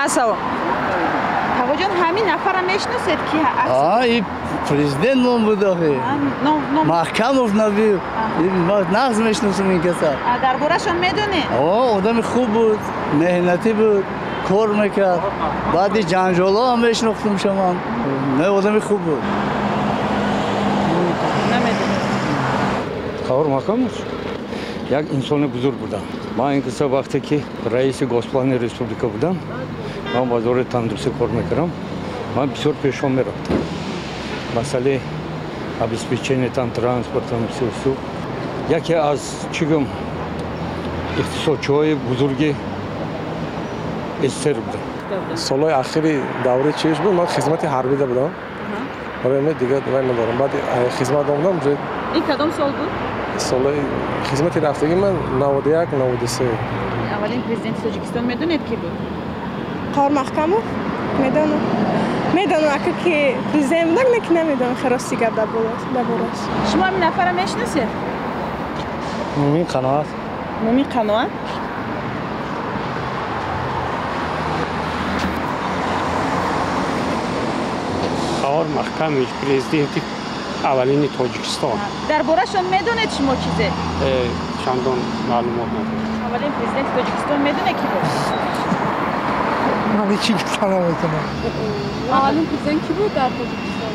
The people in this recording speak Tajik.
Ассалом. Тағоҷон, ҳамин нафарро мешиносед ки? И президент мон буд охи. Маҳкамов Набиев. Ма нағз мешиносам ин каса. Дар борашон медонед? Одами хуб буд, меҳнатӣ буд, кор мекард. Баъди ҷанҷолҳо ҳам мешинохтам шаман. Не, одами хуб буд. Намедонед. Қаҳор Маҳкамов як инсони бузург будам. Ман ин киса вақте ки раиси Госплани республика будам, ман вазорати тандурустӣ кор мекардам, ман бисёр пешон мерафтам. Масъалаи обеспечение там транспортом всё всё. Яке аз чӣ гӯм иқтисодчиҳои бузурги СССР будам. Солҳои ахири давраи чиш буд, ман хизмати ҳарбида будам. Барои ман дигар вай надорам. Баъди хизмат омадам. Ин кадом сол буд? Солҳои хизмати рафтагӣ ман 91, 93. Аввалин президенти Тоҷикистон медонед ки буд? Қаҳор Маҳкамов? Медонам. Медонам, ака ки президент будак, не ки намедонам херости гап дар бораш. Шумо ҳамин нафарро мешиносед? Мумин Қаноат. Мумин Қаноат? Қаҳор Маҳкамович президенти аввалини Тоҷикистон. Дар борашон медонед шумо чизе? Чандон маълумот надорам. Аввалин президенти Тоҷикистон медонед ки буд? Ман ҳеҷ чиз гуфта наметавонам. Аввалин президент ки буд дар Тоҷикистон?